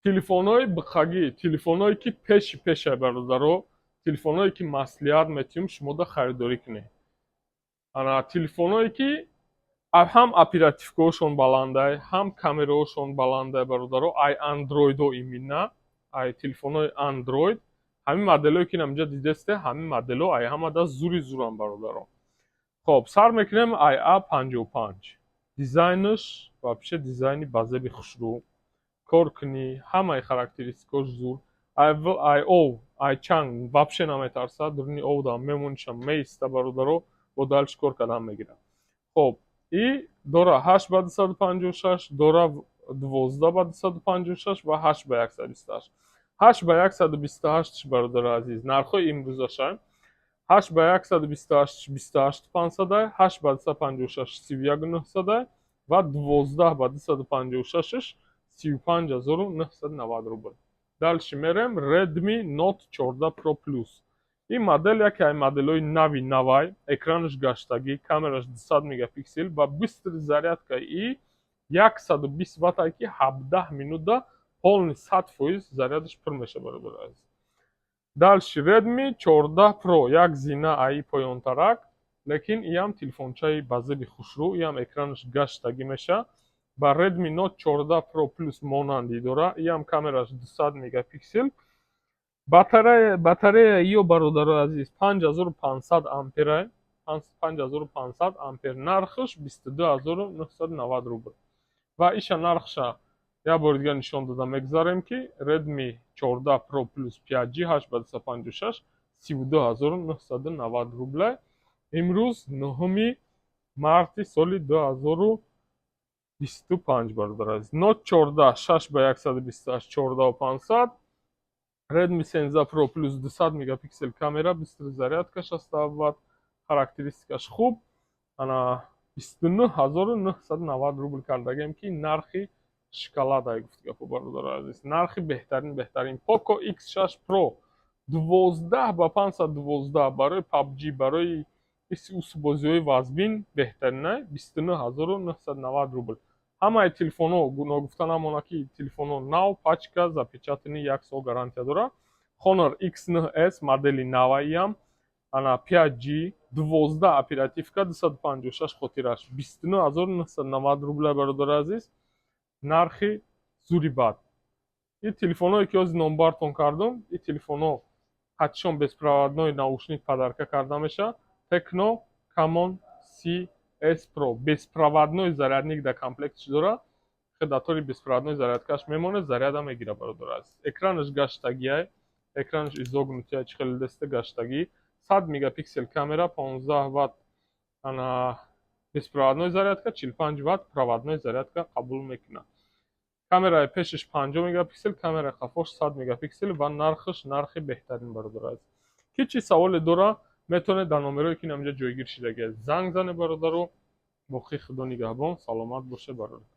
Телефонҳои биқагӣ, телефонҳое, ки пеши пешай, бародаро, телефонҳое, ки маслиҳат метиҳем шумода харидорӣ кунед. Ана телефонҳое, ки ҳам оперативкаҳошон баландай, ҳам камераҳошон баландай, бародаро, ай андроидо, именно ай телефонҳои андроид. Ҳамин моделҳое, ки инҷа дидесте, ҳамин моделҳо ай ҳамада зури зурам, бародаро. Хоб, сар мекунем ай А55. Дизайнаш вообще дизайни базеби хушрӯ, кор кунӣ, ҳамаи характеристикаош зур. Ай ов, ай чанг вообще наметарсад, дуруни овдам мемониша, меиста, бародаро, бо дальше кор кардан мегирад. Хоб, и дора 8 ба 256, дора 12 ба 256 ва 8 ба 128. 8 ба 128, бародари азиз, нархҳои имрӯзаша: 8 ба 128 28 500, 8 ба 256 31 900 ва 12 ба 256 35 990 рубл. Дальше мерем, Redmi Note 14 Pro Plus. Ин модел яке аз моделҳои нави навай, экранаш гаштагӣ, камераш 200 мегапиксел ва быстрый зарядка и 120 ватт, ки 17 минута полный 100% зарядаш пур мешавад, бародари азиз. Дальше Redmi 14 Pro, як зина аи поёнтарак, лекин иам телефончаи базеби хушрӯ, иам экранаш гаштагӣ меша, ба Redmi Note 14 Pro Plus монандӣ дора, иам камераш 200 мегапиксел. Батарея ё, бародарои азиз, 5500 ампера, 5500 ампер. Нархаш 22 990 рубл. Ва иша нархша як бори дигар нишон дода мегзарем, ки Redmi 14 Pro Plus 5G 8 ба 256 32 990 рубла. Имрӯз 9 марти соли 2025, бародар азиз. Note 14 6 ба 128 14 500. Redmi 13 Pro Plus, 200 мегапиксел камера, быстрый зарядка 67 ватт, характеристикаш хуб, ана 29 990 рубл кардагем, ки нархи шоколадай, гуфт гапо, бародари азиз, нархи беҳтарин, беҳтарин. Poco X6 Pro 12 ба 512 барои PUBG, барои бозиҳои вазбин беҳтарина, 29 990 рубл. Ҳамаи телефонҳо, ногуфта намонад, ки телефонҳо нав, пачка запечатанный, як сол гарантия дорад. Honor X9s, модели наваиам, ана 5G, 12 оперативка, 256 хотираш, 29 990 рубла, бародари азиз, нархи зури бад. Ин телефонҳое, ки ҳозир номбартон кардум, ин телефонҳо ҳатишон беспроводной наушник подарка карда мешавад. Tecno Camon 30S Pro беспроводной зарядник дар комплектш дорад, хедатори беспроводной зарядкаш мемонад, заряда мегирад, бародари азиз. Экранаш гаштагиай, экранаш изогнутый, чӣ хеле деста гаштагӣ, 100 мегапиксел камера, 15 ватт ана беспроводной зарядка, 45 ватт проводной зарядка қабул мекунад. Камераи пешаш 50 мегапиксел, камераи қафош 100 мегапиксел ва нархаш нархи беҳтарин, бародари азиз. Ки чӣ саволе дора, метавонед дар номерое, ки инаминҷа ҷойгир шудагиаст, занг занед, бародаро. Боқӣ Худо нигаҳбон, саломат бошед, бародари.